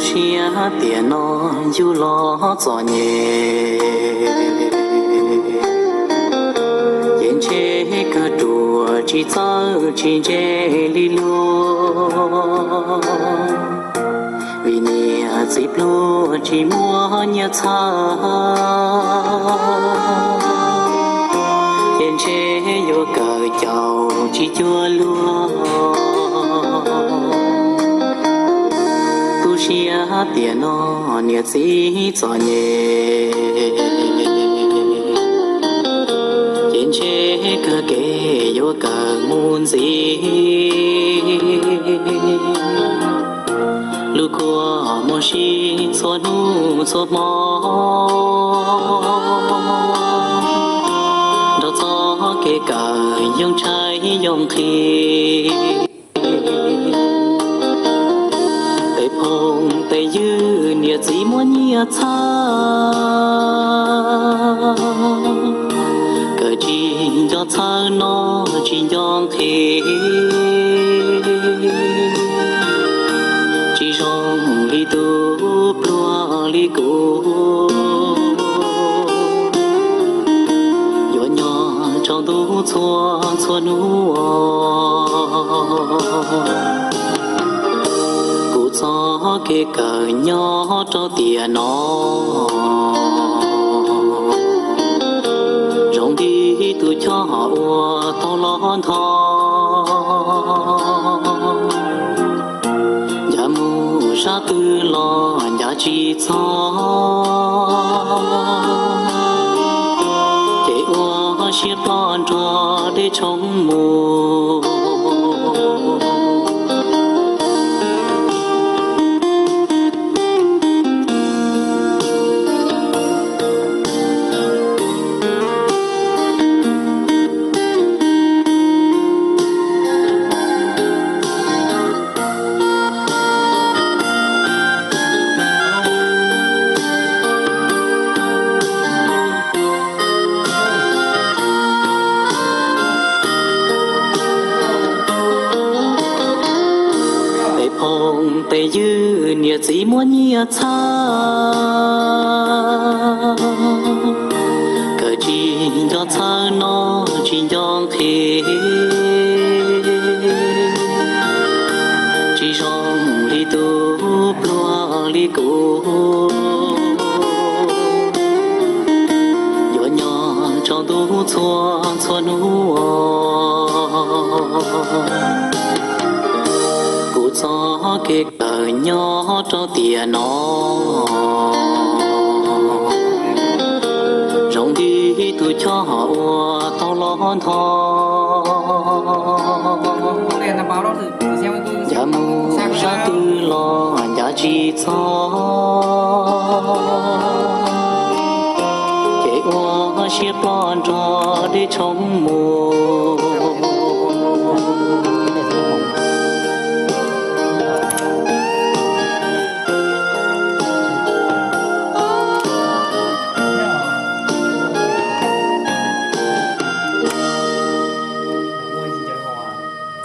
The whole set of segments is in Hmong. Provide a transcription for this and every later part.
Siab tiam no yug los txom nyem, ces ntshe kawg ruam tsis txawj tsis ntse li luag, vim niam txiv pluag tsis muaj nyiaj txhawb, ces ntshe yuav kawm caum tsis cuag luag. Tu siab tiam no niam txiv txom nyem, ces ntshe kawg kev yuav kawm mus ntxiv. Lub kua muaj si txhua hnub txhua hmo, nrog txoj kev kawm yoo tshaib yoo nqhis. Tes phooj tes ywg niam txiv muaj nyiaj txhawb, kawm tsis nco txhawb no tsis nco nqhis, tsis zoo li tus pluag li kuv, yuav nyob rau ntuj txhua txhua hnub. Kuv txoj kev kawm nyob rau tiam no, zoo li tus choj uas tau los nthos, ncav mus sab twg los ncav tsis txog, ces ua siab ploj nrog dej tshoob mus. Tes phooj tes ywg niam txiv muaj nyiaj txhawb, kawm tsis nco txhawb no tsis nco nqhis, tsis zoo li tus pluag li kuv, yuav nyob rau ntuj txhua txhua hnub. Kuv txoj kev kawm nyob rau tiam no, zoo li tus choj uas tau los nthos, ncav mus sab twg los ncav tsis txog, ces ua siab ploj nrog dej tshoob mus.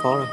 Khov lawm.